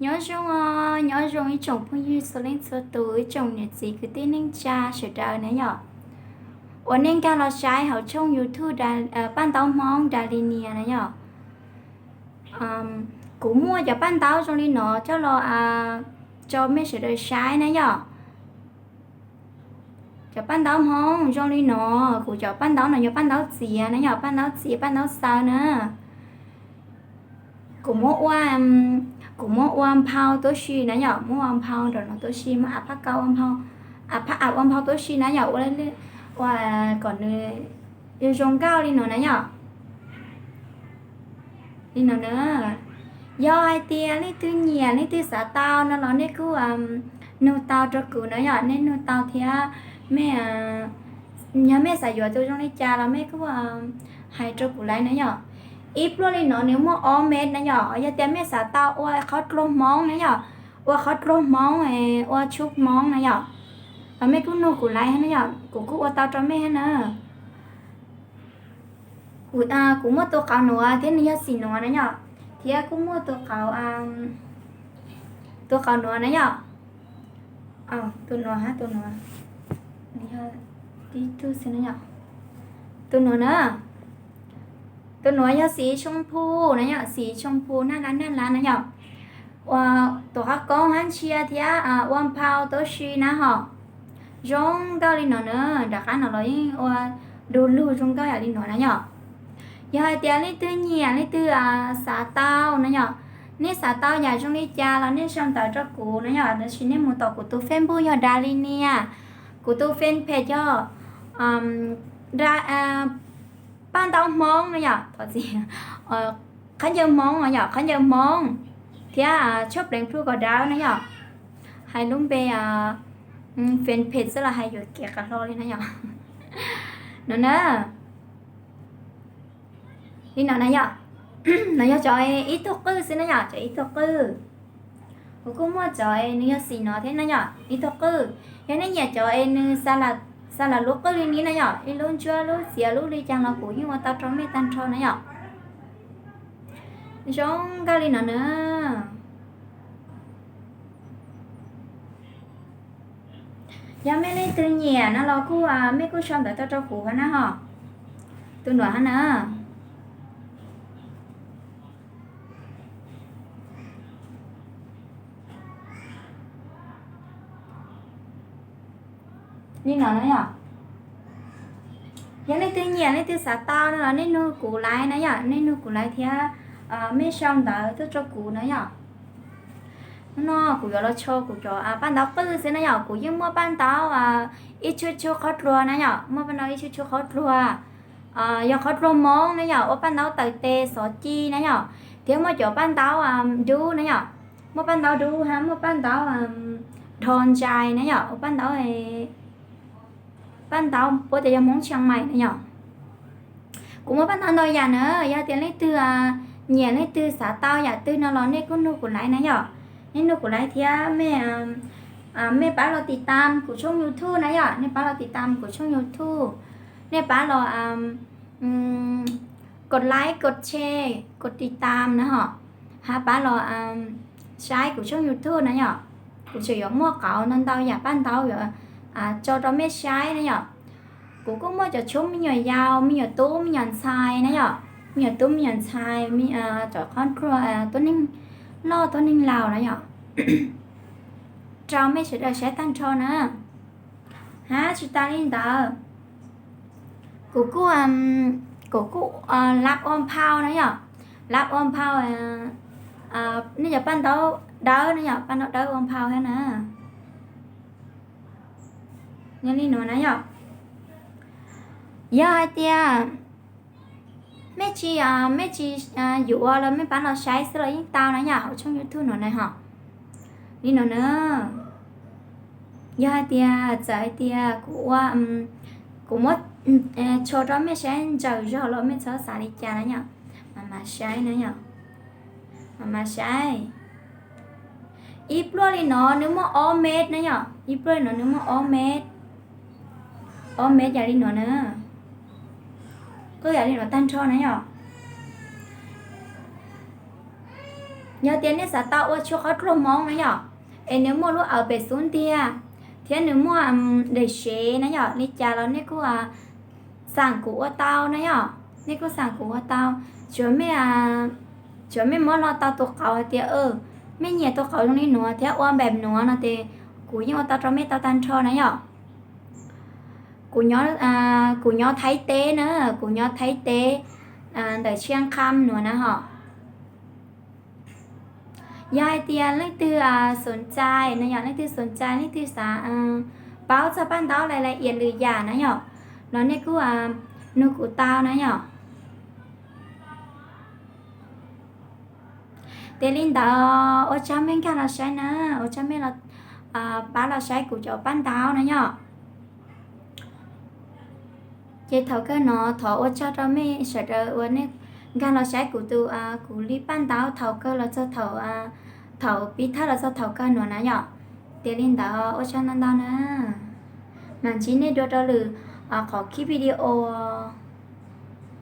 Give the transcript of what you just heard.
Nyob zoo os, nyob zoo ib tsoom phooj ywg txhua leej txhua tus, ib tsoom niam txiv kwv tij neej tsa sawv daws na yom, uas nej nkag los saib hauv tshooj YouTube Paj Ntaub Hmoob Dalinia na yom. Kuv muaj cov paj ntaub zoo li no coj los rau mej sawv daws saib na yom. Cov paj ntaub Hmoob zoo li no, kuv cov paj ntaub no yog paj ntaub txiav na yom, paj ntaub txiav, paj ntaub xaws na. Kuv muab ua, kuv muab ua nphau tuab si na yom, muab ua nphau nraum no tuab si, muab av phaj kaub ua nphau, av phaj av ua nphau tuab si na yom, ua, ua kom nws zoo nkauj li no na yom. Li no na, yog hais tias leej twg nyiam leej twg xav tau no los nej kuj nug tau rau kuv na yom, nej nug tau thiab. Mej, yog mej xav yuav tus zoo li cas los mej kuj hais rau kuv laiv na yom. Ib pluaj li no nws muaj ob mev na yom, yog tias mej xav tau ua qhov dluag Hmoob na yom, ua qhov dluag Hmoob, ua tshub Hmoob na yom, los mej kuj nug kuv laiv na yom, kuv kuj ua tau rau mej na. Kuv muaj tus qauv nuav thiab nws yog xim nuav na yom, thiab kuj muaj tus qauv, tus qauv nuav na yom. Tus nuav hab tus nuav, nws yog tib tug xwb na yom. Tus nuav na, tus nuav yog xim tshooj phu na yom, xim tshooj phu naj lab naj lab na yom. Ua, tus qhov koob hab ntsia thiab ua nphau tuab si na ho. Zoo nkauj li no na, nram qab no los yeej ua du lug zoo nkauj yam li no na yom. Yog hais tias leej twg nyiam leej twg xav tau na yom, nej xav tau yam zoo li cas los nej sau ntawv rau kuv na yom, los sis nej mus tom kuv tus Facebook yog Dalinia, kuv tus fanpage yog Paj Ntaub Hmoob na yom, thov txim, Qhab Ncaws Hmoob no yom, Qhab Ncaws Hmoob, thiab Tshaj Pleev Plhu Kom Dawb na yom. Hais lub npe fanpage xwb los hais yuam kev qas hlo li na yom. No na, li no na yom. No yog cov ib tug qwj xwb na yom, cov ib tug qwj. Kuv kuj muaj cov es nws yog xim no thiab na yom, ib tug qwj. Yog nej nyiam cov es nws xa lam lub qwj li ni na yom, ib lub ntsuab lub txiav lub li cas los kuv yeej ua tau rau mej tag nrho na yom. Zoo nkauj li no na. Yog mej leej twg nyiam no los kuj, mej kuj sau ntawv tau rau kuv hab na ho. Tus nuav hab na. Li no na yom. Yog leej twg nyiam leej twg xav tau no los nej nug kuv laiv na yom, nej nug kuv laiv thiab mej sau ntawv tuaj rau kuv na yom. Hnub no kuv yuav los tsho kuv cov paj ntaub qwj xwb na yom, kuv yeej muaj paj ntaub ib tshuj tshuj qhov dluag na yom, muaj paj ntaub ib tshuj tshuj qhov dluag. Yog qhov dluag Hmoob na yom, ua paj ntaub taws tes xov ci na yom, thiab muaj cov paj ntaub dub na yom, muaj paj ntaub dub hab muaj paj ntaub dhos ntsais na yom, ua paj ntaub, paj ntaub puab tias yog Hmoob Tsheej Mais na yom. Kuv muaj paj ntaub ntau yam na, yog tias leej twg nyiam leej twg xav tau yam twg no los nej kuj nug kuv laiv na yom. Nej nug kuv laiv thiab mej, mej pab los tiv tam kuv tshooj YouTube na yom, nej pab los tiv tam kuv tshooj YouTube, nej pab los kod laiv, kod share, kod tiv tam na ho, hab pab los saib kuv tshooj YouTube na yom. Kuv tseem yuav muaj qauv ntau ntau yam paj ntaub yuav tso rau mej saib na yom. Kuv kuj muaj cov tshuab me nyuam yaus, me nyuam tub me nyuam ntxhais na yom, me nyuam tub me nyuam ntxhais, cov qhov dluag tuab neeg loj tuab neeg laus na yom, rau mej sawv daws saib tag nrho na. Hab tsis tas li ntawd, kuv kuj, kuv kuj lab ua nphau na yom, lab ua nphau, nej cov paj ntaub dawb na yom, paj ntaub dawb ua nphau hab na. Yog li no na yom. Yog hais tias mej tsis, mej tsis yuav los mej pab los saib xwb los yeej tau na yom, hauv tshooj YouTube no na ho. Li no na, yog hais tias txawm hais tias kuv ua, kuv muab tsho rau mej saib ntsaws zog los mej txhob xav li cas na yom, mas mas saib na yom, mas mas saib. Ib pluaj li no nws muaj ob mev na yom, ib pluaj li no nws muaj ob mev, ob mev yam li no na, qwj yam li no tag nrho na yom. Yog tias nej xav tau ua tshuaj qhov dluag hmoov na yom, es nws muaj lub aws pem xub ntiag, thiab nws muaj daim sev na yom, li cas los nej kuj xaam kuv ua tau na yom, nej kuj xaam kuv ua tau. Tsuav mej, tsuav mej muab lo tau tus qauv hais tias mej nyiam tus qauv zoo li nuav thiab ua npaum nuav no ces kuv yeej ua tau rau mej tau tag nrho na yom. Kuv nyob Thaib teb na, kuv nyob Thaib teb, ntawm Tshiab Qhab nuav na hom. Yog hais tias leej twg xom ncai no yom, leej twg xom ncai, leej twg xav paub txog paj ntaub lais lais ias lwm yam na yom, los nej kuj nug kuv tau na yom. Ces li ntawd ua tsaug mej nkag los saib na, ua tsaug mej pab los saib kuv cov paj ntaub na yom. Ces thaum kawg no thov ua tsaug rau mej sawv daws uas nej nkag los saib kuv tus, kuv li paj ntaub thaum kawg los txog thaum, thaum pib thawj los txog thaum kawg nuav na yom. Ces li ntawd ua tsaug ntau ntau na. Mam ntsib nej dua rau lwm qhov kib video.